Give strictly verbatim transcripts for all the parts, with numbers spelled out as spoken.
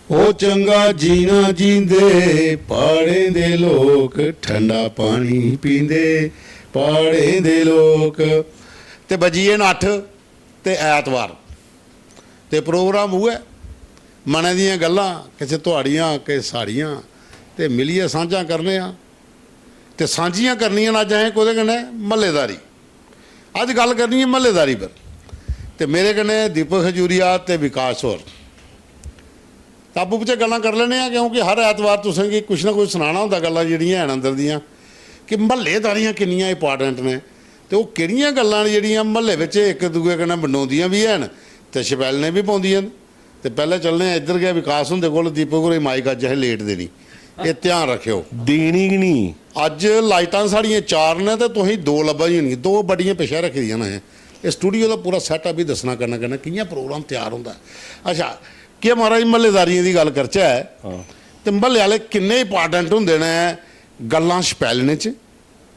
ओ चंगा जीना जींदे प्हाड़ें दे लोक, ठंडा पानी पींदे प्हाड़ें दे लोक। ते बज्जी गे न अट्ठ ते ऐतवार, ते प्रोग्राम उ'ऐ, मनै दियां गल्लां, किश थुआड़ियां, किश साढ़ियां, ते मिलियै सांझां करने आं। ते सांझियां करनियां न अज्ज असें कोह्दे कन्नै? म्हल्लेदारी। अज्ज गल्ल करनी ऐ म्हल्लेदारी पर। ते मेरे कन्नै दीपक खजूरिया ते विकास होर। ते आपूं बिच्चें गल्लां करी लैन्ने आं, क्योंकि हर ऐतवार तुसें गी कुछ ना कुछ सनाना होंदा, गल्लां जेह्ड़ियां हैन अंदर दियां, कि म्हल्लेदारियां किन्नियां इंपार्टैंट न ते ओह् केह्ड़ियां गल्लां न जेह्ड़ियां म्हल्ले बिच्च इक दूए कन्नै बंडोंदियां बी हैन ते छपैलने बी पौंदियां न। ते पैह्लें चलने आं इद्धर गै विकास हुंदे कोल। दीपक होरें माइक अज्ज असें लेट देनी, एह् ध्यान रक्खेओ। देनी गै निं। अज्ज लाइटां साढ़ियां चार न ते तुसें दो लब्भा दियां होनियां, दो बड्डियां पिच्छें रक्खी दियां न असें। इस स्टूडियो दा पूरा सैटअप बी दस्सना, कन्नै कन्नै कि'यां प्रोग्राम त्यार होंदा ऐ। अच्छा, केह् महाराज, म्हल्लेदारियें दी गल्ल करचै, हां। ते म्हल्ले आह्ले किन्ने इंपार्टैंट होंदे न गल्लां छपैलने च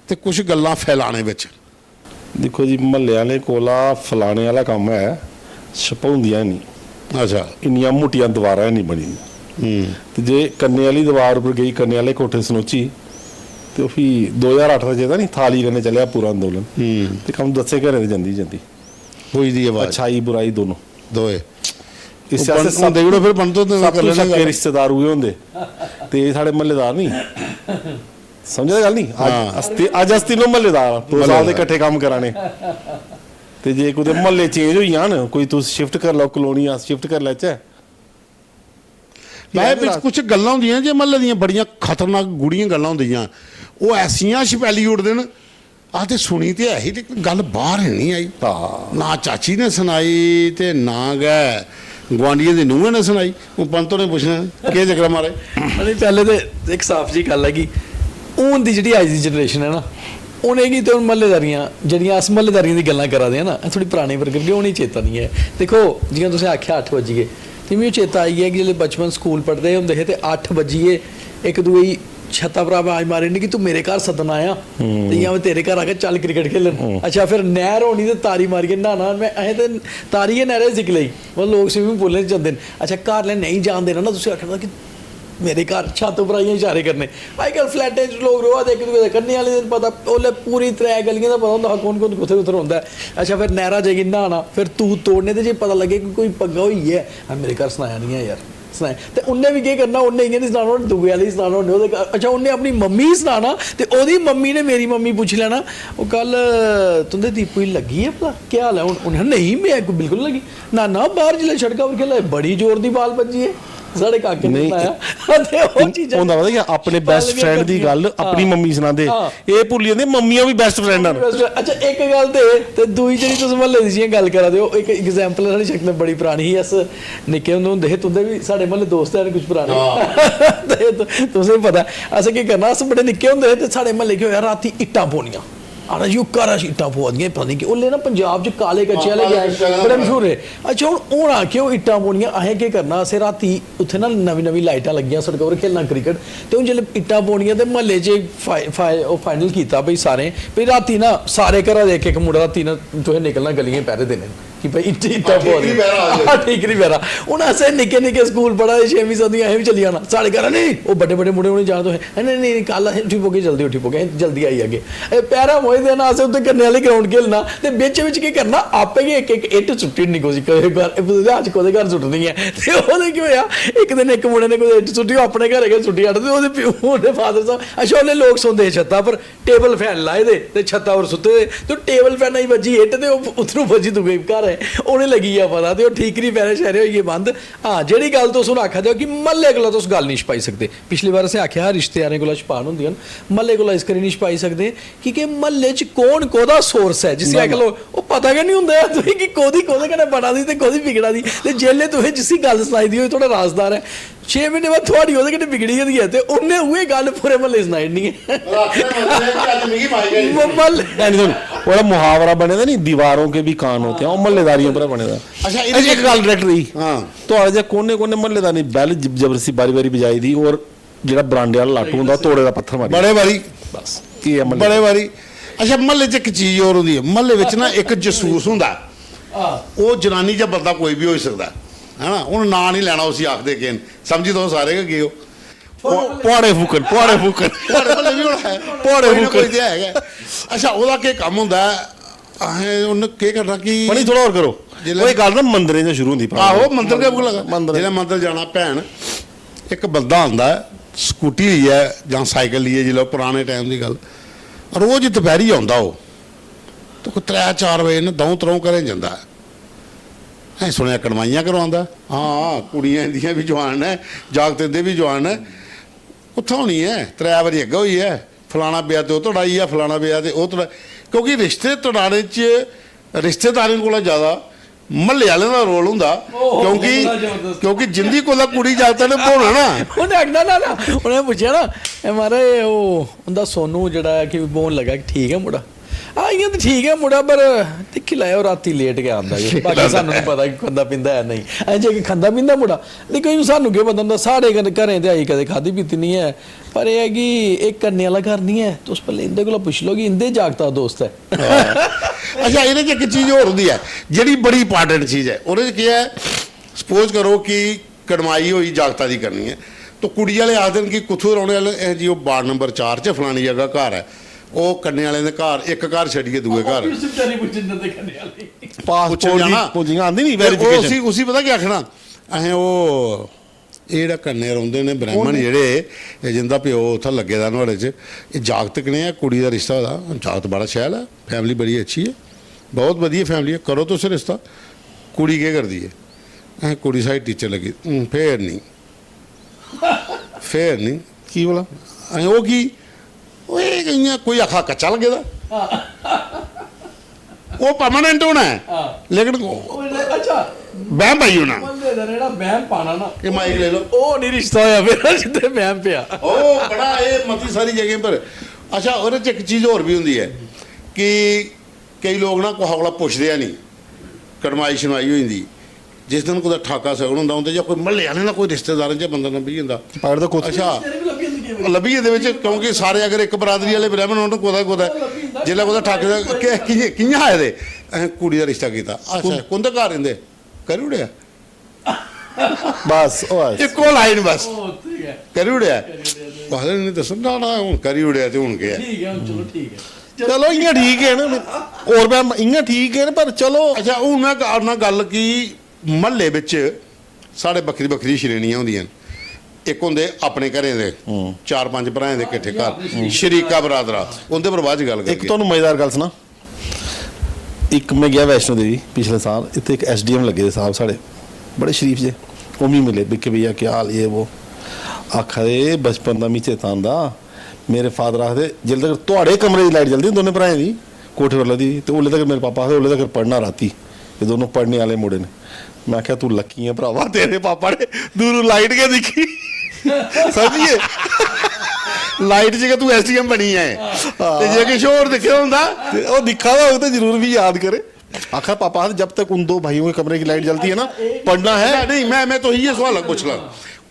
ते कुछ गल्लां फैलाने बिच? दिक्खो जी, म्हल्ले आह्लें कोला फलाने आह्ला कम्म ऐ, छपोंदियां निं। अच्छा। इन्नियां मुट्टियां दवारां निं बनी दियां। हम्म। ते जे कन्नै आह्ली दवार उप्पर गेई, कन्नै आह्ले कोठे सनोची, ते ओह् फ्ही दो ज्हार अट्ठ दा जेह्दा निं, थाली कन्नै चलेआ पूरा अंदोलन। हम्म। ते कम्म दस्सें घरें दे जंदी गै जंदी। पुजदी ऐ आवाज। अच्छाई बुराई दोनों। दोए। इस ओह् आस्तै पन-, सब, देई ओड़ो फिर पंत होंदे सब करी तू लैने सक्के गल्ल। रिश्तेदार उ'ऐ होंदे। ते एह् साढ़े म्हल्लेदार निं। समझे दा गल्ल निं? अज्ज हां। अस ति-, अज्ज अस तिन्नों म्हल्लेदार आं, दो साल दे म्हल्लेदार। कट्ठे कम्म करा ने। ते जे कुतै म्हल्ले चेंज होई जान, कोई तुस शिफ्ट करी लैओ कलोनी, अस शिफ्ट करी लैचै। फ्ही भाई, ऐ बिच रात कुछ गल्लां होंदियां जे म्हल्ले दियां बड़ियां खतरनाक गूढ़ियां गल्लां होंदियां, ओह् ऐसियां छपैली ओड़दे न। आखदे सुनी ते ऐ ही, लेकिन गल्ल बाह्र निं आई। हां। ना चाची ने सनाई ते ना गै गुआंढियें दी नूहें ने सनाई। हून पंत होरें पुच्छना, केह् चक्कर ऐ महाराज? अरे, पैह्लें ते इक साफ जी गल्ल ऐ कि हून दी जेह्ड़ी अज्ज दी जनरेशन ऐ ना, उ'नेंगी ते हून म्हल्लेदारियां, जेह्ड़ियां अस म्हल्लेदारियें दी गल्लां करा दे आं ना, एह् थोह्ड़ी पराने पर, क्योंकि उ'नेंगी चेता निं ऐ। दिक्खो, जि'यां तुसें आखेआ अट्ठ बज्जी गे, ते मिगी चेता आई गेआ कि जिसलै बचपन स्कूल पढ़दे होंदे हे ते अट्ठ बज्जियै इक दूए गी छत्ता परा अवाज मारी ओड़नी कि "तूं मेरे घर सद्दना आया, हम्म। ते जां में तेरे घर आगा, चल क्रिकेट खेलन।" हम्म। अच्छा, फिर नैह्र होनी ते तारी मारियै न्हाना। में, असें ते तारी गै नैह्रै च सिक्खी लेई, मतलब, लोक स्विमिंग पूलें च जंदे न। अच्छा, घर आह्लें नेईं जान देना ना, तुसें आखना कि "मेरे घर", छत्त उप्परा इ'यां इशारे करने। अजकल फ्लैटें च लोक र'वा दे, इक दूए दे कन्नै आह्ले दिन पता, ओल्लै पूरी त्रै गलियें दा पता होंदा हा कु'न कु'न कुत्थै कुत्थै रौंह्दा ऐ। अच्छा, फिर नैह्रा जाइयै न्हाना, फिर तूत तोड़ने, ते जे पता लग्गे कि कोई पंगा होई गेआ ऐ, "हां, मेरे घर सनाया निं ऐ यार, सनाया।" ते उ'न्नै बी केह् करना, उ'न्नै इ'यां निं सनाना, उ'न्नै दूए आह्ले गी सनाना, उ'न्नै ओह्दे घर, अच्छा, उ'न्नै अपनी मम्मी गी सनाना, ते ओह्दी मम्मी ने मेरी मम्मी गी पुच्छी लैना, "ओह्, कल तुं'दे दीपू गी लग्गी ऐ पता? केह् हाल ऐ हून?" उ'न्नै आखना, "नेईं, में बिल्कुल निं लग्गी।" "ना, ना, बाह्र जिसलै सड़का पर खेला दे, बड़ी जोर दी बाल बज्जी ऐ।" साढ़े काके ने नेईं, सनाया। ते ओह् चीजां होंदा पता केह्, अपने छपाल best friend दी करनियां। गल्ल अपनी हां। मम्मी गी सनांदे, हां। एह् भुल्ली जंदे, मम्मियां बी best friend न। Best friend। अच्छा, इक गल्ल ते, ते दूई जेह्ड़ी तुस म्हल्ले दी जि'यां गल्ल करा दे ओ, इक example साढ़ी शक्ति बड़ी परानी ही। अस निक्के होंदे होंदे हे, तुं'दे बी साढ़े म्हल्ले दोस्त हैन कुछ पराने। हां। ते तु-, तुसें पता, असें केह् करना, अस बड़े निक्के होंदे हे ते साढ़े म्हल्ले केह् होआ, रातीं इट्टां पौनियां। आखना जी, ओह् घरा च इट्टां पवा दियां, पता निं केह्। उसलै ना पंजाब च काले कच्छे आह्ले काले गैंग कच्छे आह्ले बड़े मशहूर हे। अच्छा, हून होना केह्, ओह् इट्टां पौनियां, असें केह् करना, असें रातीं उत्थै ना नमीं नमीं लाइटां लग्गियां सड़का पर, खेलना क्रिकेट। ते हून जिसलै इट्टां पौनियां ते म्हल्ले च फाइ-, फाइ-, ओह् final कीता भई सारें, भई रातीं ना सारे घरा दे इक इक मुड़ा रातीं ना तुसें निकलना, गलियें पैरे देने। कि भाई इट्ट-, इट्टां हां, पवा ठीक दी। निं पैह्रा आ जाए। हां, ठीक निं पैह्रा। हून असें निक्के निक्के स्कूल पढ़ा दे, छेमीं सतमीं, असें बी चली जाना। साढ़े घर, "नेईं, ओह् बड्डे बड्डे मुड़े, उ'नें जाना तुसें।" "नेईं, नेईं, नेईं, कल असें उठी पौगे, जल्दी उठी पौगे, असें जल्दी आई जागे।" एह् पैह्रा मोए देना, असें उत्थै कन्नै आह्ली ग्राउंड खेलना, ते बिच बिच केह् करना, आपे गै इक इक इट्ट सुट्टी ओड़नी कुसै, कुसै घर, "एह् अज्ज कोह्दे घर सुट्टनी ऐ?" ते ओह्दे केह् होआ, इक दिन इक मुड़े ने कुतै इट्ट सुट्टी, ओह् अपने घरै गै सुट्टी आटा, ते ओह्दे प्यो, ओह्दे फादर साहब, अच्छा, ओल्लै लोक सौंदे हे छत्ता पर, टेबल फैन लाए दे ते छत्ता पर सुत्ते दे, ते टेबल फैना गी बज्जी इट्ट ते ओह् उद्धरों बज्जी दूए घर ऐ, उ'नें लग्गी गेआ पता, ते ओह् ठीकरी पैरे शैरे होई गे बंद। हां, जेह्ड़ी गल्ल तुस हून आखा दे ओ कि म्हल्ले कोला तुस गल्ल निं छपाई सकदे, पिछली बार असें आखेआ हा रिश्तेदारें कोला छपान होंदियां न, म्हल्ले कोला इस करी निं छपाई सकदे, की के म्हल्ले च कौन कोह्दा सोर्स ऐ, जिसी ना, अज्जकल ना। ओह्, ओह् पता गै निं होंदा ऐ तुसें कि कोह्दी कोह्दे कन्नै बना दी ते कोह्दी बिगड़ा दी, ते जेल्लै तुसें जिसी गल्ल सनाई दी होए, थुआढ़ा राजदार ऐ, छे म्हीने बाद थुआढ़ी ओह्दे कन्नै बिगड़ी गेदी ऐ, ते उन्नै उ'ऐ गल्ल पूरे म्हल्ले गी सनाई ओड़नी ऐ। पर आखना मतलब ऐ कि अज्ज मिगी माई गै निं म-, म्हल्ले है निं थुहानू। ओह्दा मुहावरा बने दा निं, "दीवारों के भी कान होते हैं", ओह् म्हल्लेदारियें पर बने दा। अच्छा, एह्दे अच्छा, इक च गल्ल डायरेक्टर जी, हां। थुआढ़े जेह् कोने कोने म्हल्लेदार ने बैल ज-, जबरदस्ती बारी बारी बजाई दी, और जेह्ड़ा बरांडे आह्ला लाटू होंदा, ओह् तोड़े दा पत्थर मारी बड़े बारी। बस, एह् ऐ म्हल्ले। बड़े बारी। अच्छा, म्हल्ले च इक चीज होर होंदी ऐ, म्हल्ले बिच ना इक जसूस होंदा। हां। ओह् जनानी जां बंदा कोई बी होई सकदा ऐ। है ना? हून नांऽ निं लैना, उसी आखदे केह् न, समझी तुस सारे गै गे ओ। पुआड़े फूकन, पुआड़े फूकन। थुआढ़े म्हल्ले बी होना ऐ। पुआड़े कोई ना फूकन। कोई ते है गै। अच्छा, ओह्दा केह् कम्म होंदा ऐ? असें उन्न केह् करना कि पनी थोड़ा होर करो। जिसलै ओह् एह् गल्ल ना मंदरें च शुरू होंदी। आहो, मंदर गै लगा। मंदर। जिसलै मंदर जाना, भैन, इक बंदा आंदा ऐ, स्कूटी लेइयै जां साइकिल लेइयै, जिसलै ओह् पराने टाइम दी गल्ल, रोज दपैह्री औंदा ओह्, ते कोई त्रै चार बजे ने द'ऊं त्र'ऊं घरें जंदा ऐ। असें सुनेआ कड़माइयां करवांदा ऐ। हां, कुड़ियां इंदियां बी जुआन न, जागत इंदे बी जुआन न। कुत्थै होनी ऐ? त्रै बारी अग्गें होई ऐ, फलाना पेआ ते ओह् तड़ाई ऐ, फलाना पेआ ते ओह् तड़ाई। क्योंकि रिश्ते तड़ाने च रिश्तेदारें कोला ज्यादा म्हल्ले आह्लें दा रोल होंदा। क्योंकि क्योंकि जिंदी कुतै कुड़ी जागत ने ब्होना ना। उ'नें आखना ना ना, उ'नें पुच्छेआ ना, "ए महाराज, ओह् उं'दा सोनू जेह्ड़ा ऐ कि ब्होन लगा, ठीक ऐ मुड़ा?" "हां, इ'यां ते ठीक ऐ मुड़ा, पर दिक्खी लैओ, रातीं लेट गै आंदा जी। बाकी सानूं निं पता कि खंदा पींदा ऐ नेईं।" अजें जे कि खंदा पींदा मुड़ा, लेकिन सानूं केह् पता होंदा, साढ़े कन्नै घरें ते आई कदें खाद्धी पीती निं ऐ। पर एह् ऐ कि एह् कन्नै आह्ला घर निं ऐ, तुस पैह्लें इं'दे कोला पुच्छी लैओ कि इं'दे जागता दा दोस्त ऐ। अच्छा, एह्दे च इक चीज होर होंदी ऐ, जेह्ड़ी बड़ी इंपार्टेंट चीज ऐ। ओह्दे च केह् ऐ, सपोज करो कि कड़माई होई जागता दी करनी ऐ, तो कुड़ी आह्ले आखदे न कि कुत्थूं रौह्ने आह्ले? "ए जी, ओह् वार्ड नंबर चार च फलानी जगह घर ऐ।" ओह् कन्नै आह्ले दे घर, इक घर छड्डियै दूए घर। उस बेचारी पुच्छन जंदे कन्नै आह्ले। पासपोर्ट पुच्छेआ दी ना। पोजिंग आंदी नहीं, ते ओह् वेरिफिकेशन। उसी उसी पता केह् आखना? असें ओह्, एह् जेह्ड़ा कन्नै रौंह्दे न ब्राह्मण जेह्ड़े, एह् जिंदा प्यो उत्थै लग्गे दा नुहाड़े च, एह् जागत कनेहा ऐ, कुड़ी दा रिश्ता होए दा, जागत बड़ा शैल ऐ, फैमिली बड़ी अच्छी ऐ, बहुत बधिया फैमिली ऐ, करो तुस रिश्ता। कुड़ी केह् करदी ऐ? असें कुड़ी साढ़ी टीचर लग्गी, हूं, फेर निं, फेर निं। की भला? असें ओह् की? ओह् एह् इ'यां कोई आखा कच्चा लग्गे दा, ओह् परमानेंट होना ऐ, लेकिन अच्छा, बैं पाई ओड़ना। म्हल्ले दा जेह्ड़ा बैं पाना ना, एह् माइक ले लो। ओह् नहीं रिश्ता होया फिर जित्थे बैं पेआ। ओह् बड़ा, एह् मती सारी जगहें पर। अच्छा, ओह्दे च इक चीज होर बी होंदी ऐ कि केई लोक ना कुसै कोला पुछदे गै निं, कड़माई शड़माई होई जंदी। जिस दिन कुतै ठाका सगन होंदा, उं'दे जां कोई म्हल्ले आह्लें दा कोई रिश्तेदारें च बंदा लब्भी जंदा। पाई ओड़दा कुत्थ। अच्छा, लब्भी जंदे बिच, क्योंकि सारे अगर इक बरादरी आह्ले ब्राह्मण होन, कुतै कुतै जिसलै कुतै ठाके दा, "कि-, कि'यां कि'यां आए दे?" "असें कुड़ी दा रिश्ता कीता।" "अच्छा, कुं'दे घर इं'दे?" "करी ओड़ेआ।" बस, ओह् बस। इक्को लाइन बस, ठीक ऐ, "करी ओड़ेआ।" ओह् आखदे, "नहीं, दस्सो ना, ना, हून करी ओड़ेआ ते हून केह् ऐ?" ठीक ऐ, हून चलो ठीक ऐ। चलो, इ'यां ठीक ऐ ना, होर मैं इ'यां ठीक ऐ ना, पर चलो। अच्छा, हून मैं करना गल्ल कि म्हल्ले बिच साढ़े बक्खरी बक्खरी श्रेणियां होंदियां न। इक होंदे अपने घरें दे, चार पंज भ्राएं दे किट्ठे घर, शरीका बरादरा, उं'दे पर बाद च गल्ल इक करगे। तुहानू मजेदार गल्ल सनां। इक मैं गेआ वैष्णो देवी पिछले साल, इत्थे इक एसडीएम लग्गे दे साहब साढ़े, बड़े शरीफ जे। ओह् मी मिले, "बिक्के भैया, क्या हाल, ये वो?" आखा दे, "बचपन दा मी चेता आंदा, मेरे फादर आखदे, जिल्लै तक थुआड़े कमरे दी लाइट जलदी ना दोनें भ्राएं दी, कोठे पर लगदी, ते ओल्लै तक मेरे पापा आखदे, ओल्लै तक पढ़ना राती।" एह् दोनों पढ़ने आह्ले मुड़े न। मैं आखेआ, "तू लक्की ऐ भ्रावा, तेरे पापा ने दूरों लाइट गै दिक्खी।" समझिए? लाइट च गै तू एसडीएम बनी ऐ। ते जे किश होर दिक्खे दा होंदा, ते ओह् दिक्खा दा होग ते जरूर भी याद करे। आखा, "पापा आखदे, जब तक उन दो भाइयों के कमरे की लाइट जलती है ना, पढ़ना है।" नहीं, मैं, मैं तो इ'यै सवाल पुच्छना।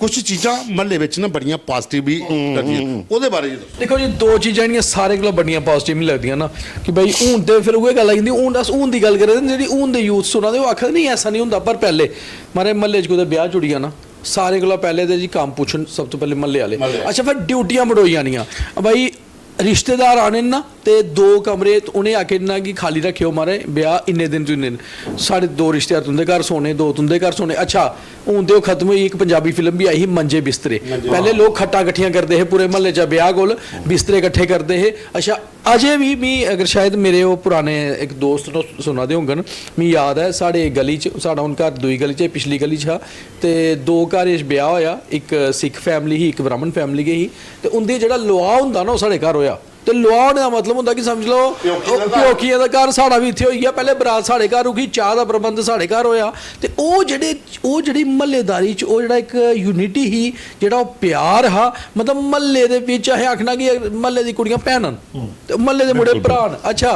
कुछ चीजां म्हल्ले बिच ना बड़ियां पाजिटिव बी करदियां, ओह्दे बारे च दस्सो। दिक्खो जी, दो चीजां जेह्ड़ियां सारें कोला बड्डियां पाजिटिव मिगी लगदियां ना, कि भाई, हून ते फिर उ'ऐ गल्ल आई जंदी। हून अस हून दी गल्ल करा दे न, जेह्ड़ी हून दे यूथ सुना दे, ओह् आखा दे, "नहीं, ऐसा नहीं होंदा।" पर पैह्ले, महाराज, म्हल्ले च कुतै ब्याह् जुड़ी जाना, सारे कोला पैह्ले ते जी कम्म पुच्छन सब तों पैह्ले म्हल्ले आह्ले। अच्छा, फिर ड्यूटियां बंडोई जानियां। भाई, रिश्तेदार आने न ना, ते दो कमरे ते उ'नें आखे ना कि खाल्ली रक्खेओ, महाराज, ब्याह् इन्ने दिन तों इन्ने दिन। साढ़े दो रिश्तेदार तुं'दे घर सोने, दो तुं'दे घर सोने। अच्छा, हून ते ओह् खत्म होई, इक पंजाबी फिल्म बी आई ही, मंजे बिस्तरे। पैह्ले लोक खट्टां कट्ठियां करदे हे, पूरे म्हल्ले च ब्याह् कोल बिस्तरे कट्ठे करदे हे। अच्छा, अजें बी मी, अगर शायद मेरे ओह् पुराने इक दोस्त न, ओह् सुना दे होङन, मी याद ऐ, साढ़े गली च, साढ़ा हून घर दूई गली च, पिछली गली च हा, ते दो घर च ब्याह् होएआ, इक सिक्ख फैमिली ही, इक ब्राह्मण फैमिली गै ही, ते उं'दे जेह्ड़ा लोआ होंदा ना, ओह् साढ़े घर होएआ। ते लोआ होने दा मतलब होंदा कि समझ लैओ, प्योकियें दा घर। प्योकियें दा घर, साढ़ा बी इत्थै होई गेआ। पैह्लें बरात साढ़े घर रुकी, चाह् दा प्रबंध साढ़े घर होएआ। ते ओह् जेह्ड़े, ओह् जेह्ड़ी म्हल्लेदारी च ओह् जेह्ड़ा इक यूनिटी ही, जेह्ड़ा ओह् प्यार हा, मतलब, म्हल्ले दे बिच असें आखना कि म्हल्ले दी कुड़ियां भैनां न ते म्हल्ले दे मुड़े भ्राऽ न। अच्छा,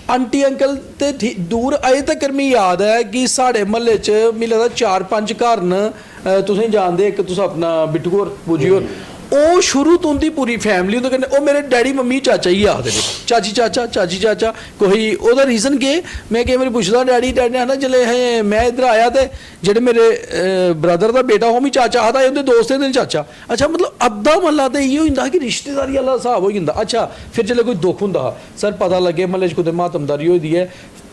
आंटी अंकल ते ठी-, दूर, अजें तक्कर मिगी याद ऐ कि साढ़े म्हल्ले च, मिगी लगदा, चार पंज घर न, अ, तुसें जानदे, इक तुस अपना बिट्टू होर, बूजी होर, ओह् शुरू तो उं'दी पूरी फैमिली उं'दे कन्नै, ओह् मेरे डैडी मम्मी चाचा ही आखदे ने, चाची चाचा, चाची चाचा। कोई ओह्दा रीजन केह्? में केईं बारी पुछदा डैडी, डैडी ने आखना, "जिसलै हे में इद्धर आया ते जेह्ड़े मेरे ब्रदर दा बेटा, ओह् मी चाचा आखदा, उं'दे दोस्तें दे चाचा।" अच्छा, मतलब अद्धा म्हल्ला ते इ'यो होई जंदा हा कि रिश्तेदारी आह्ला स्हाब होई जंदा। अच्छा, फिर जिसलै कोई दुख होंदा हा, सर, पता लग्गे म्हल्ले च कुतै मातमदारी होई दी ऐ,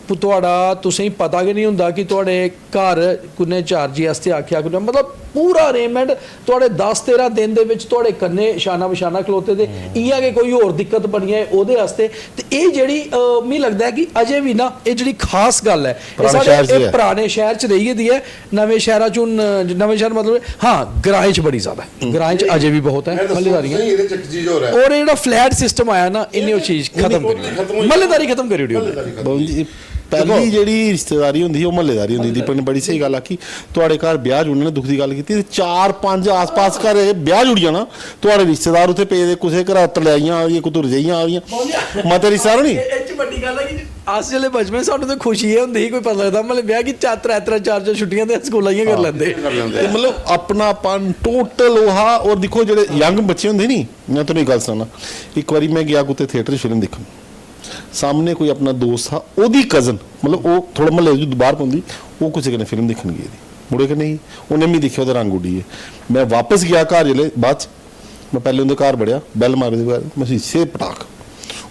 पु- थुआढ़ा, तुसेंगी पता गै नहीं होंदा कि थुआढ़े घर कुन्नै चार्जी आस्तै आखेआ, कुन्नै, मतलब, पूरा अरेंजमेंट। थुआढ़े दस तेरां दिन दे बिच थुआढ़े कन्नै शाना बशाना खलोते दे। इ'यां गै कोई होर दिक्कत बनी जाए ओह्दे आस्तै। ते एह् जेह्ड़ी, अ, मिगी लगदा ऐ कि अजें बी ना, एह् जेह्ड़ी खास गल्ल ऐ, एह् पराने साढ़े, शैह्र च एह् ऐ। पराने शैह्र च रेही गेदी ऐ। नमें शैह्रा च हून, नमें शैह्र मतलब, हां, ग्राएं च बड़ी ज्यादा ऐ। ग्राएं च अजें बी बहुत ऐ। म्हल्लेदारियां। एह्दे च इक चीज होर ऐ। और एह् जेह्ड़ा फ्लैट सिस्टम आया ना, इन्नै ओह् चीज खत्म करी ओड़ी। म्हल्लेदारी खत्म करी ओड़ी उ'नें। बाबू जी, पैह्ली जेह्ड़ी रिश्तेदारी होंदी ही, ओह् म्हल्लेदारी होंदी ही। दीपक ने बड़ी स्हेई गल्ल आखी। थुआढ़े घर ब्याह् जुड़ने ने दुख दी गल्ल कीती, ते चार पंज आस-पास घर ब्याह् जुड़ी जाना, थुआढ़े रिश्तेदार उत्थै पेदे, कुसै घरा तरजाइयां आ दियां, कुतै रजाइयां आ दियां, मते रिश्तेदार होनी। एह्, एह् च बड्डी गल्ल ऐ कि अस जिसलै बचपन च, सानूं ते खुशी एह् होंदी ही, कोई पता लगदा म्हल्ले ब्याह् कि चार, त्रै त्रै, चार चार छुट्टियां ते स्कूला इ'यां करी लैंदे। ते मतलब अपनापन टोटल ओह् हा। और दिक्खो, जेह्ड़े यंग बच्चे होंदे नी, में तुसें इक गल्ल सनाना, इक बारी में गेआ कुतै थिएटर च फिल्म दिक्खन, सामने कोई अपना दोस्त हा, ओह्दी कजन, मतलब ओह् थोह्ड़ा म्हल्ले च बाह्र पौंदी, ओह् कुसै कन्नै फिल्म दिक्खन गेदी, मुड़े कन्नै ही। उन्नै मिगी दिक्खेआ, ओह्दा रंग उड्डी गे। में बापस गेआ घर जिसलै, बाद च में पैह्लें उं'दे घर बड़ेआ, बैल मारी ओह्दे घर, में उसी इस्सै पटाक।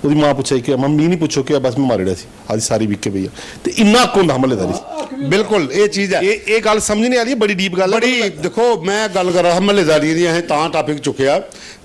ओह्दी मां पुच्छा दी, "केह्?" "में, मिगी निं पुच्छो केह्, बस में मारी ओड़ेआ इसी, अज्ज सारी बिकै पेई ऐ।" ते इन्ना हक्क होंदा हा म्हल्लेदारी च। बिल्कुल, एह् चीज ऐ। एह्, एह् गल्ल समझने आह्ली बड़ी डीप गल्ल ऐ। बड़ी, दिक्खो, में गल्ल करा दा हा म्हल्लेदारियें दी, असें तां टापिक चुक्केआ।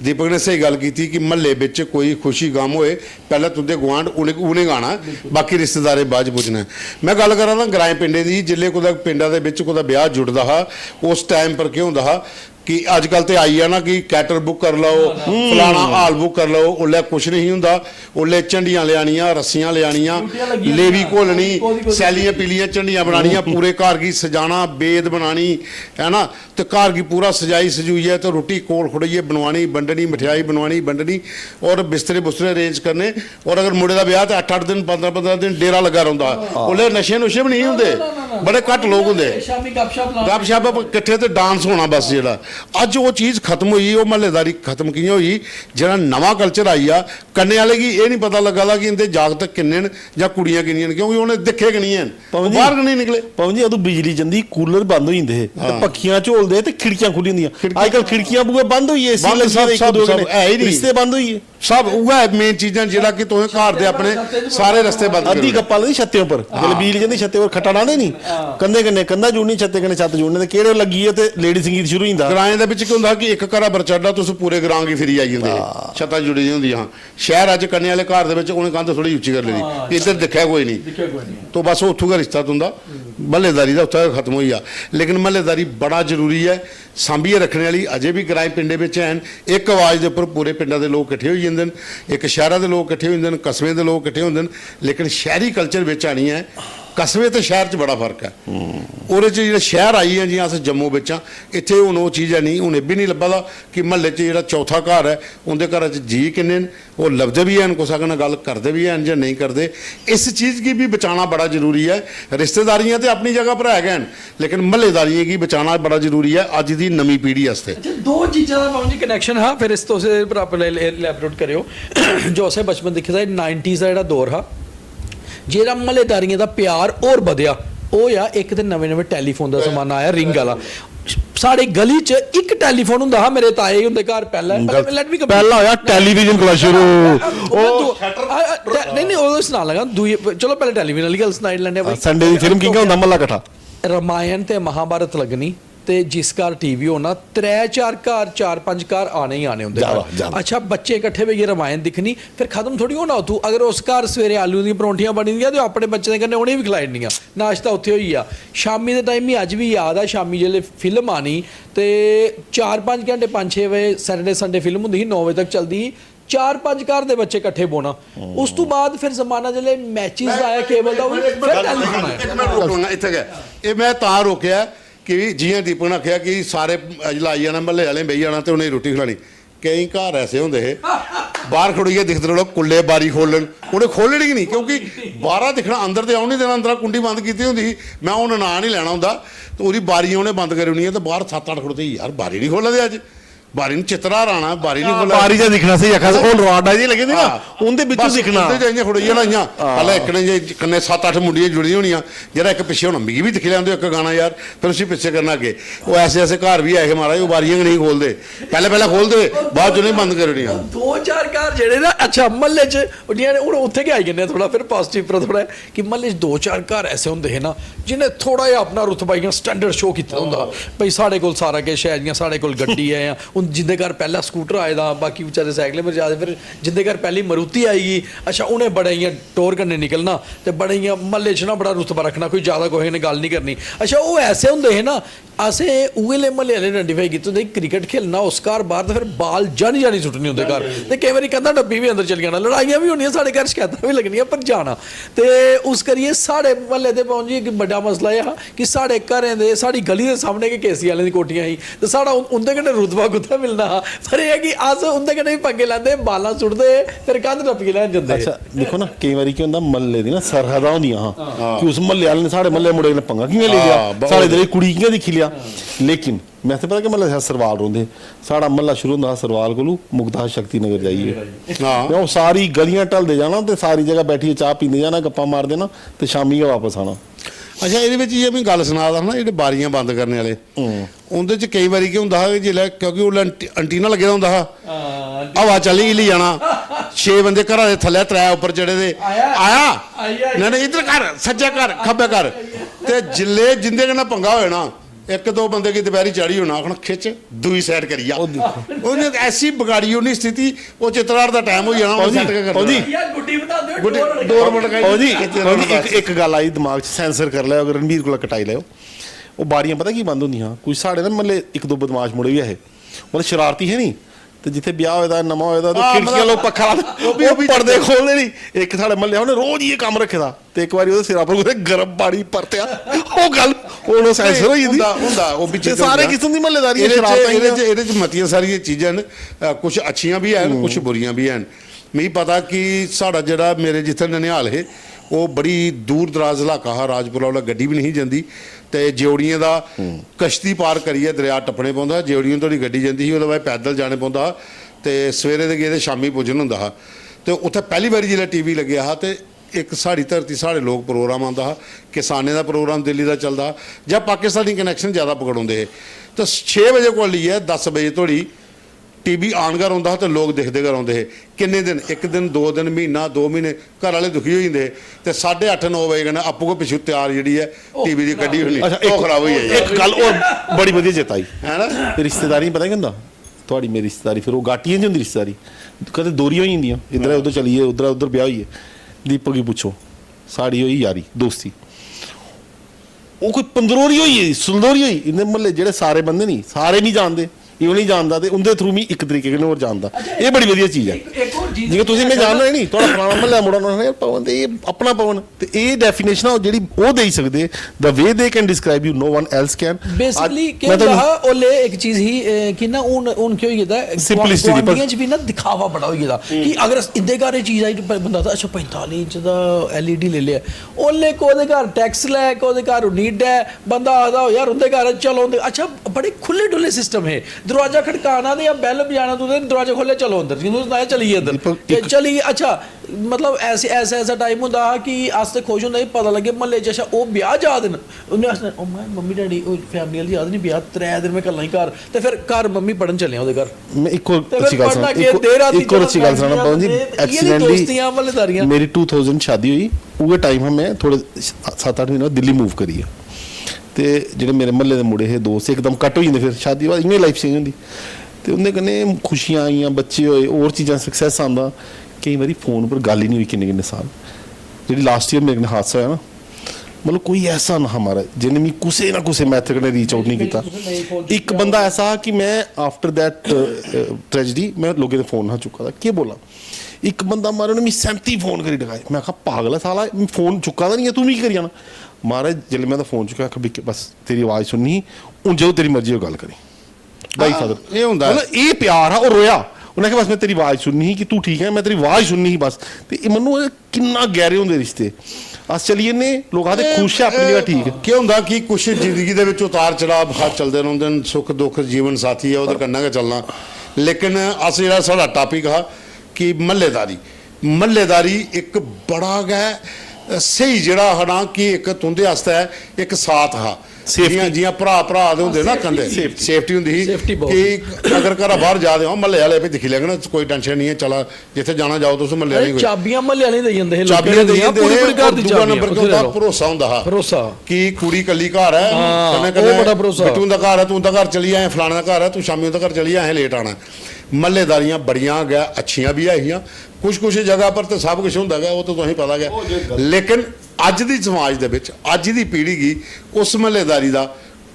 दीपक ने स्हेई गल्ल कीती कि म्हल्ले बिच कोई खुशी गम होए, पैह्लें तुं'दे गुआंढ उ'नें, उ'नें गै आना, बाकी रिश्तेदारें बाद च पुच्छना ऐ। में गल्ल करा दा ग्राएं पिंडें दी, जिसलै कुतै पिंडा दे बिच कुतै ब्याह् जुड़दा हा, उस टाइम पर केह् होंदा हा कि अजकल ते आई गेआ ना कि कैटर बुक करी लैओ, फलाना हाल बुक करी लैओ, उसलै कुछ नेईं होंदा। उसलै झंडियां लेआनियां, रस्सियां लेआनियां, लेवी घोलनी, सैल्लियां पीलियां झंडियां बनानियां, पूरे घर गी सजाना, बेद बनानी, है ना, ते घर गी पूरा सजाई सजूइयै ते रुट्टी कोल खड़ोइयै बनवानी, बंडनी, मठेआई बनवानी, बंडनी, और बिस्तरे बुस्तरे अरेंज करने। और अगर मुड़े दा ब्याह् ते अट्ठ अट्ठ दिन, पंदरां पंदरां दिन डेरा लग्गा रौंह्दा हा। उसलै नशे नुशे बी नेईं होंदे, बड़े घट्ट लोक होंदे। शामीं गपशप लाना। गपशप, किट्ठे ते डांस होना बस जेह्ड़ा। अज्ज ओह् चीज खत्म होई, ओह् म्हल्लेदारी खत्म कि'यां होई? जेह्ड़ा नमां कल्चर आई गेआ, कन्नै आह्ले गी एह् निं पता लग्गा दा कि इं'दे जागत किन्ने न जां कुड़ियां किन्नियां न, क्योंकि उ'नें दिक्खे गै निं हैन। पवन जी, बाह्र गै निं निकले। पवन जी, अदूं बिजली जंदी, कूलर बंद होई जंदे हे, ते हां। पक्खियां झोलदे हे ते खिड़कियां खु'ल्ली होंदियां। खिड़कियां। अजकल खिड़कियां बूहे बंद होई गे, एसी बंद, लग्गी सब, दे इक सब, दो सब, कन्नै, है ही निं। रिश्ते बंद होई गे। सब उ'ऐ मेन चीजां, जेह्ड़ा कि तुसें घर दे अपने सारे रस्ते बंद करी अद्धी ओड़े। गप्पां लगदी छत्तें उप्पर, हां। जिसलै बिजली जंदी छत्तें उप्पर खट्टा डाह्ंदे निं, हां। कंधे कन्नै कंधा जोड़नी, छत्तें कन्नै छत्त जोड़ने, ते केह्ड़े लग्गी गे ते लेडी संगीत शुरू होई जंदा। ग्राएं दे बिच केह् होंदा हा कि इक घरा पर चढ़ना, तुस पूरे ग्रां गी फिरी आई जंदे हे। हां। छत्तां जुड़ी दियां होंदियां हां। शैह्र अज्ज कन्नै आह्ले घर दे बिच उ'नें कंध थोह्ड़ी उच्ची करी लेदी, हां। इद्धर दिक्खेआ कोई निं। दिक्खेआ कोई निं। तो बस ओह् उत्थूं गै रिश्ता तुं'दा, म्हल्लेदारी दा उत्थै गै खत्म होई गेआ। लेकिन म्हल्लेदारी बड़ा जरूरी ऐ, सांभियै रक्खने आह्ली अजें बी ग्राएं पिंडें बिच हैन। इक आवाज दे उप्पर पूरे पिंडा दे लोक किट्ठे होई जंदे न, इक शैह्रा दे लोक किट्ठे होई जंदे न, कस्बें दे लोक किट्ठे होंदे न, लेकिन शैह्री कल्चर बिच आनियै कस्बे ते शैह्र च बड़ा फर्क ऐ। ओह्दे च जेह्ड़ा शैह्र आई गेआ, जि'यां अस जम्मू बिच आं, इत्थै हून ओह् चीज है निं, हून एह् बी निं लब्भा दा कि म्हल्ले च जेह्ड़ा चौथा घर ऐ, उं'दे घरै च जी किन्ने न, ओह् लभदे बी हैन, कुसै कन्नै गल्ल करदे बी हैन जां नेईं करदे। इस चीज गी बी बचाना बड़ा जरूरी ऐ। रिश्तेदारियां ते अपनी जगह पर है गै न, लेकिन म्हल्लेदारियें गी बचाना बड़ा जरूरी ऐ अज्ज दी नमीं पीढ़ी आस्तै। अच्छा, दो चीजां दा, पवन जी, कनैक्शन हा, फिर इस तुस एह्दे पर अपने इलैबोरेट करेओ। जो असें बचपन दिक्खे दा, नाइंटीज़ दा जेह्ड़ा दौर हा, जेह्ड़ा म्हल्लेदारियें दा प्यार होर बधेआ, ओह् होआ इक ते नमें नमें टैलीफोन दा जमाना आया, रिंग आह्ला। साढ़े गली च इक टैलीफोन होंदा हा, मेरे ताए हुंदे घर पैह्लें। पैह्लें, let me complete। पैह्ला होआ टैलीविजन कोला शुरू। ओह् दू-, आ, आ, टै-, नेईं, नेईं, ओह् सनान लगा, दूई, चलो, पैह्लें टैलीविजन आह्ली गल्ल सनाई लैन्ने आं भाई। संडे दी फिल्म किंग होंदा म्हल्ला कट्ठा। रामायण ते महाभारत लग्गनी, ते जिस घर टीवी होना, त्रै चार घर, चार पंज घर आने ही आने उं'दे घर। ज्यादा, ज्यादा। अच्छा, बच्चे कट्ठे बेहियै रामायण दिक्खनी, फिर खत्म थोड़ी होना उत्थूं। अगर उस घर सवेरे आलू दियां परौंठियां बनी दियां, ते अपने बच्चें दे कन्नै उ'नेंगी बी खलाई ओड़नियां। नाश्ता उत्थै होई गेआ। शामी दे टाइम, मी अज्ज बी याद ऐ, शामी जिसलै फिल्म आनी ते चार पंज घैंटे, पंज छे बजे, सैटरडे संडे फिल्म होंदी ही, नौ बजे तक चलदी ही। चार पंज घर दे बच्चे कट्ठे बौह्ना। उस तों बाद फिर जमाना जिसलै मैचिस दा आया केबल दा, ओह् फिर टैलीविजन आया। इक मिनट रोकना इत्थै गै। एह् में तां रोकेआ कि जि'यां दीपक ने आखेआ कि सारे जिसलै आई जाना, म्हल्ले आह्लें बेही जाना ते उ'नेंगी रुट्टी खलानी। केईं घर ऐसे होंदे हे, बाह्र खड़ोइयै दिखदे रौह्ना, कुल्ले बारी खोलन, उ'नें खोलनी गै निं, क्योंकि बाह्रा दिक्खना, अंदर ते औन निं देना, अंदरा कुंडी बंद कीती होंदी ही। में हून नांऽ निं लैना होंदा, ते ओह्दी बारियां उ'नें बंद करी ओड़नियां ते बाह्र सत्त अट्ठ खड़ोते, "यार, बारी निं खोह्ल्ला दे अज्ज।" बारी ने चित्तरा राना, बारी ने बारी चा दिक्खना स्हेई आखा, ओह् राड आई लगे दी ना, हां। उंदे बिच्चों बस दिक्खना। उंदे च इ'यां खड़ोई जाना इ'यां। पैह्लें इक ने जे कन्नै सत्त अट्ठ मुंडियां जुड़ी दियां होनियां, जेह्ड़ा इक पिच्छे होना, मिगी बी दिक्खी लैंदे इक गाना यार, फिर उसी पिच्छे करना अग्गें। ओह् ऐसे ऐसे घर बी ऐ हे महाराज, ओह् बारियां गै नेईं खोलदे, पैह्लें पैह्लें खोलदे, बाद च उ'नेंगी बंद करी ओड़ियां। दो चार घर जेह्ड़े ना, अच्छा, म्हल्ले च उड्डियां, हून उत्थै गै आई जन्ने आं थोह्ड़ा, फिर पाजिटिव पर थोह्ड़ा, कि म्हल्ले च दो चार घर ऐसे होंदे हे ना, जि'नें थोह्ड़ा जेहा अपना रुतबा इ'यां स्टैंडर्ड शो कीते दा होंदा हा, भाई, साढ़े कोल सारा किश ऐ, जि'यां साढ़े कोल गड्डी ऐ, जां हून जिंदे घर पैह्ला स्कूटर आए दा, बाकी बेचारे साइकलें पर जा दे, फिर जिंदे घर पैह्ली मरुति आई गेई, अच्छा, उ'नें बड़े इ'यां टौर कन्नै निकलना ते बड़े इ'यां म्हल्ले च ना बड़ा रुतबा रक्खना, कोई जैदा कुसै कन्नै गल्ल निं करनी। अच्छा, ओह् ऐसे होंदे हे ना, असें उ'ऐ ले म्हल्ले आह्ले आइडेंटिफाई कीते होंदे, क्रिकेट खेलना उस घर बाह्र, ते फिर बाल जानी जानी सुट्टनी उं'दे घर, ते केईं बारी कंधां टप्पी बी अंदर चली जाना, लड़ाइयां बी होनियां, साढ़े घर शकैतां बी लग्गनियां, पर जाना। ते उस करियै साढ़े म्हल्ले दे, पवन जी, इक बड्डा मसला एह् हा कि साढ़े घरें दे, साढ़ी गली दे सामने गै केसी आह्लें दी कोठियां ही, ते साढ़ा उं- उं'दे कन्नै रुतबा कुत्थै मिलना हा। पर एह् ऐ कि अस उं'दे कन्नै बी पंगे लैंदे, बालां सुट्टदे, फिर कंध टप्पियै लैन जंदे हे। अच्छा, दिक्खो ना, केईं बारी केह् होंदा, म्हल्ले दी ना सरहदां होंदियां हां, कि उस म्हल्ले आह्ले ने साढ़े म्हल्ले मुड़े कन्नै पंगा कि'यां लेई लेआ, हां, बहुत। साढ़े इद्धर कुड़ी कि'यां दिक्खी लेआ। लेकिन में आस्तै पता कि म्हल्ले अस सरवाल रौंह्दे हे, साढ़ा म्हल्ला शुरू होंदा हा सरवाल कोलू, मुकदा हा शक्ति नगर जाइयै। हां। में ओह् सारी गलियां ढलदे जाना ते सारी जगह बैठियै चाह् पींदे जाना, गप्पां मारदे ना, ते शामी गै बापस आना। अच्छा, एह्दे बिच इ'यै में गल्ल सना दा हा ना, जेह्ड़े बारियां बंद करने आह्ले, उं'दे च केईं बारी केह् होंदा हा कि जिसलै, क्योंकि उसलै एंटी- एंटीना लग्गे दा होंदा हा, हवा चली हिली जाना, छे बंदे घरा दे थल्लै, त्रै उप्पर चढ़े दे, आया? आया? नेईं, नेईं, इद्धर कर, सज्जै कर, खब्बै कर। ते जिल्लै जिंदे कन्नै पंगा होए ना, इक दो बंदे गी दपैह्री चाढ़ी होना, आखना, "खिच्च, दूई साइड करी जा।" उ'नें ऐसी बगाड़ी ओड़नी स्थिति, ओह् चित्तराड़ दा टाइम होई जाना, ओह् सैट्ट गै करना। यार, गुड्डी बना दो, गुड्डी, डोर लगा डोर बंद करी ओ जी, दित्ती। ओ जी, इक, इक गल्ल आई दिमाग च, सेंसर करी लैओ, अगर रणबीर कोला कटाई लैओ। ओह् बारियां पता की बंद होंदियां हियां? कोई साढ़े ना म्हल्ले इक दो बदमाश मुड़े बी ऐ हे, मतलब शरारती हे नी, ते जित्थै ब्याह होए दा, नमां होए दा, ते हां, खिड़कियां मतलब, लोक पक्खा लांदे, ओह् बी, ओह् ओह् बी पड़दे खोलदे नी। इक साढ़े म्हल्ले उ'नें रोज इ'यै कम्म रक्खे दा, ते इक बारी ओह्दे सिरा पर कुतै गर्म पानी परतेआ, ओह् गल्ल हून ओह् सेंसर होई गेदी। होंदा, होंदा, ओह् बी ते चीजां सारे होंदियां। किस्म दी म्हल्लेदारी ऐ, एह्दे च, शरारतां एह्दे हियां। च, एह्दे च मतियां सारियां चीजां न, अ, कुछ अच्छियां बी हैन, कुछ बुरियां बी हैन। मिगी पता कि साढ़ा जेह्ड़ा, मेरे जित्थै ननिहाल हे, ओह् बड़ी दूर दराज इलाका हा, राजपुरा कोला गड्डी बी नेईं ही जंदी, ते जेवड़ियें दा कश्ती पार करियै दरेआ टप्पने पौंदा, जेवड़ियें धोड़ी गड्डी जंदी ही, ओह्दे बाद पैदल जाने पौंदा हा, ते सवेरे दे गेदे शामी पुज्जन होंदा हा। ते उत्थै पैह्ली बारी जिसलै टीवी लग्गेआ हा, ते इक साढ़ी धरती, साढ़े लोक प्रोग्राम आंदा हा, किसानें दा प्रोग्राम दिल्ली दा चलदा हा, जां पाकिस्तानी कनैक्शन जैदा पकड़ोंदे हे। ते छे बजे कोला लेइयै दस बजे धोड़ी टीवी आन गै रौंह्दा हा ते लोक दिखदे गै रौंह्दे हे। किन्ने दिन? इक दिन, दो दिन, म्हीना, दो म्हीने, घर आह्ले दुखी होई जंदे हे। ते साड्ढे अट्ठ, नौ बजे कन्नै आपूं गै पिच्छूं त्यार जेह्ड़ी ऐ टीवी दी कड्ढी होनी, अच्छा, ओह् खराब होई जाई। इक गल्ल होर बड़ी बधिया चेता आई। है ना? रिश्तेदारी पता केह् होंदा? थुआड़ी मेरी रिश्तेदारी, फिर ओह् गाटियें च होंदी रिश्तेदारी, कदें दोहरियां होई जंदियां, इद्धर उद्धर चली गे, उद्धर उद्धर ब्याह होई गे। दीपक गी पुच्छो, साढ़ी होई यारी दोस्ती, ओह् कोई पंदरोरी होई गेदी, सुंदोरी होई। इंदे म्हल्ले जेह्ड़े सारे बंदे नी, सारे नी जानदे, एह् उ'नेंगी जानदा ते उंदे through मी इक तरीके कन्नै होर जानदा। एह् बड़ी बधिया चीज ऐ। इक होर चीज जि'यां तुसें में जानना है नी, थुआड़ा फलाना म्हल्ला मुड़ा, उ'नें आखना, "यार पवन ते एह् अपना पवन।" ते एह् definition जेह्ड़ी ओह् देई सकदे, the way they can describe you, no one else can। Basically अज्ज केह् में होंदा तुहानू हा, ओल्ले इक चीज ही, अ, कि ना हून, हून केह् होई गेदा ऐ, Simplicity दी गुआंढियें च बी ना दिखावा बड़ा होई गेदा कि अगर इंदे घर एह् चीज आई, ब-, बंदा आखदा, "अच्छा, पंजताली इंच दा L E D लेई लेआ।" ओल्ले कोह्दे घर टैक्स लै, कोह्दे घर उन्नी डै, बंदा आखदा, "ओ यार, उंदे घर चलो, उंदे।" अच्छा, बड़े खु'ल्ले डु'ल्ले सिस्टम हे, दरोआजा खड़काना ते जां बैल बजाना, तुसें दरोआजा खोह्लेआ, "चलो अंदर।" जि'यां तुसें सनाया, चली गे अंदर। दीपक, ते इक चली गे, अच्छा, मतलब, ऐसे, ऐसा, ऐसा टाइम होंदा हा कि अस ते खुश होंदे हे, पता लग्गे म्हल्ले च, अच्छा, ओह् ब्याह जा दे न, उ'नें आखना, "ओ माए, मम्मी डैडी, ओह् फैमिली आह्ली याद निं, ब्याह त्रै दिन में कल्ला ही घर।" ते फिर घर मम्मी पढ़न चले आं ओह्दे घर। में इक होर ते फिर अच्छी गल्ल पढ़ना सनां, केह्, इक होर, देर रातीं इक होर अच्छी गल्ल पढ़ना सनां, पवन जी, ते इ'यै जेही accidentally दोस्तियां म्हल्लेदारियां। मेरी टू थाउजेंड शादी होई, उ'ऐ टाइम हा, में थोड़े स-, सत्त अट्ठ म्हीने बाद दिल्ली मूव करियै, ते जेह्ड़े मेरे म्हल्ले दे मुड़े हे, दोस्त, इकदम कट होई जंदे। फिर शादी बाद इ'यां लाइफ चेंज होंदी, ते उं'दे कन्नै खुशियां आइयां, बच्चे होए, होर चीजां, सक्सैस आंदा। केईं बारी फोन पर गल्ल ही निं होई किन्ने किन्ने साल। जेह्ड़ी लास्ट ईयर मेरे कन्नै हादसा होआ ना, मतलब, कोई ऐसा ना हा, महाराज, जिन्ने मी कुसै ना कुसै मैथड कन्नै रीच आउट निं कीता। इक बंदा ऐसा हा कि में आफ्टर दैट ट्रेजेडी में लोकें दे फोन हा चुक्का दा, केह् बोलां। इक बंदा, महाराज, उ'नें मी सैंती फोन करी टकाए। में आखा, "पागल ऐ साला, फोन चुक्का दा निं ऐ, तूं मिगी करी जाना।" महाराज, जिसलै में ओह्दा फोन चुक्केआ, आखा, "बिक, बस तेरी आवाज सुननी ही, हून जदूं तेरी मर्जी होई गल्ल करी।" भाई हां, फादर, एह् होंदा ऐ। मतलब, एह् प्यार हा, ओह् रोया। उ'नें आखेआ, "बस में तेरी आवाज सुननी ही कि तूं ठीक ऐ, में तेरी आवाज सुननी ही बस।" ते एह् मन्नो, एह् किन्ना गैह्रे होंदे रिश्ते। अस चली जन्ने, लोक आखदे खुश ऐ, अपनी जगह ठीक ऐ। केह् होंदा कि कुछ जिंदगी दे ਵਿੱਚ ਉਤਾਰ ਚੜ੍ਹਾਅ हर चलदे रौंह्दे न, सुख दुख जीवन साथी ऐ, ओह्दे कन्नै गै चलना। लेकिन अस, जेह्ड़ा साढ़ा टॉपिक हा कि म्हल्लेदारी, म्हल्लेदारी इक बड़ा गै स्हेई जेह्ड़ा हा ना कि इक तुं'दे आस्तै इक साथ हा। जि'यां जि'यां भ्राऽ भ्राऽ दे होंदे ना कंधे, सेफ्टी होंदी ही कि अगर घरा बाह्र जा दे हो म्हल्ले आह्ले भी दिक्खी लैङन, कोई टैंशन निं ऐ, चला जित्थै जाना जाओ तुस म्हल्ले आह्ले। चाबियां म्हल्ले आह्ले देई जंदे हे, चाबियां देई जंदे हे। दूआ नंबर केह् होंदा, भरोसा होंदा हा, भरोसा कि कुड़ी कल्ली घर ऐ, कन्नै कन्नै बिट्टू दा घर ऐ, तूं उं'दा घर चली जाए, फलाने दा घर ऐ, तूं शामीं उं'दा घर चली जाए, असें लेट आना। म्हल्लेदारियां बड़ियां गै अच्छियां बी ऐ हियां। कुछ कुछ जगह पर ते सब कुछ होंदा गै, ओह् ते तुसेंगी पता गै। लेकिन अज्ज दी समाज दे बिच, अज्ज दी पीढ़ी गी उस म्हल्लेदारी दा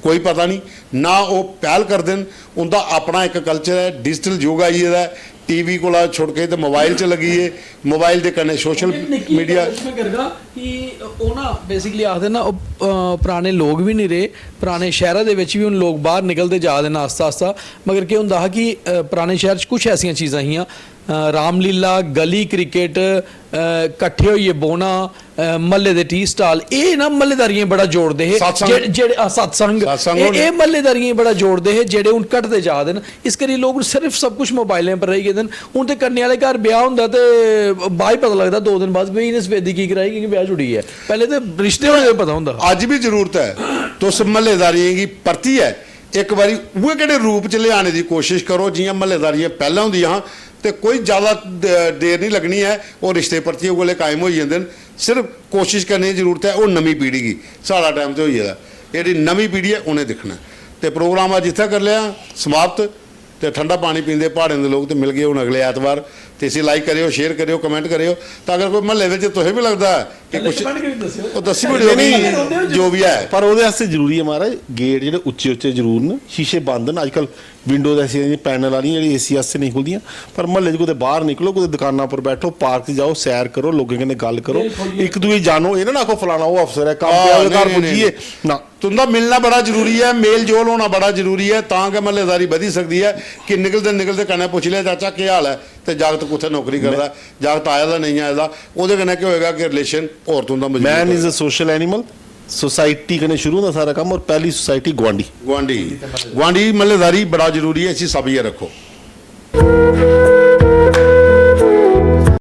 कोई पता निं, ना ओह् पैह्ल करदे न। उं'दा अपना इक कल्चर ऐ, डिजिटल युग आई गेदा ऐ, टीवी कोला छुड़के ते मोबाइल च लग्गी गे, मोबाइल दे कन्नै सोशल मीडिया। में करगा कि ओह् ना बेसिकली आखदे ना, ओह् पराने लोक बी निं रेह्। पराने शैह्रा दे बिच बी हून लोक बाह्र निकलदे जा दे न आस्ता आस्ता। मगर केह् होंदा हा कि पराने शैह्र च कुछ ऐसियां चीज़ां हियां, रामलीला, गली क्रिकेट, कट्ठे होइयै बौह्ना, म्हल्ले दे टी स्टाल, एह् ना म्हल्लेदारियें बड़ा जोड़दे हे। जेह्ड़े सत्संग, एह् म्हल्लेदारियें बड़ा जोड़दे हे, जेह्ड़े हून घटदे जा दे न। इस करियै लोक सिर्फ सब कुछ मोबाइलें पर रेही गेदे न। हून ते कन्नै आह्ले घर ब्याह होंदा ते बाद च पता लगदा दो दिन बाद, भाई इ'नें सफेदी की कराई, क्योंकि ब्याह छुड़ी गेआ। पैह्लें ते रिश्ते होने दा पता होंदा हा। अज्ज बी जरूरत ऐ, तुस म्हल्लेदारियें गी परतियै इक बारी उ'ऐ केह्ड़े रूप च लेआने दी कोशश करो जि'यां म्हल्लेदारियां पैह्लें होंदियां हां। ते कोई जैदा देर निं लग्गनी ऐ, ओह् रिश्ते परतियै उ'ऐ कायम होई जंदे न। सिर्फ कोशश करने दी जरूरत ऐ ओह् नमीं पीढ़ी गी। साढ़ा टाइम ते होई गेदा, जेह्ड़ी नमीं पीढ़ी ऐ उ'नें दिक्खना ऐ। ते प्रोग्राम अज्ज इत्थै करी लेआ समाप्त। ते ठंडा पानी पींदे प्हाड़ें दे लोक ते मिलगे हून अगले ऐतवार। ते इसी लाइक करेओ, शेयर करेओ, कमेंट करेओ। तां अगर कोई म्हल्ले बिच तुसें बी लगदा ऐ कि कुछ, ओह् दस्सी ओड़ेओ, जो बी ऐ। पर ओह्दे आस्तै जरूरी ऐ महाराज, गेट जेह्ड़े उच्चे उच्चे जरूर न, शीशे बंद न अजकल। विंडोज ऐसियां पैनल आह्लियां जेह्ड़ी एसी आस्तै नेईं खुलदियां, पर म्हल्ले च कुतै बाह्र निकलो, कुतै दकाना पर बैठो, पार्क च जाओ, सैर करो, लोकें कन्नै गल्ल करो, इक दूए गी जानो। एह् ना आखो फलाना ओह् अफसर ऐ, कम्म पेआ, ओह्दे घर पुज्जियै। ना, तुं'दा मिलना बड़ा जरूरी ऐ, मेल जोल होना बड़ा जरूरी ऐ, तां गै म्हल्लेदारी बधी सकदी ऐ। कि निकलदे निकलदे कन्नै पुच्छी लेआ, चाचा केह् हाल ऐ, ते जागत कुत्थै नौकरी करदा, जागत आए दा नेईं आए दा, ओह्दे कन्नै केह् होएगा कि रिलेशन होर तुं'दा मजबूत होएगा। Man is a social animal। Society कन्नै शुरू होंदा सारा कम्म, और पैह्ली सोसाइटी गुआंढी। गुआंढी, गुआंढी म्हल्लेदारी बड़ा जरूरी ऐ, इसी साबियै रक्खो।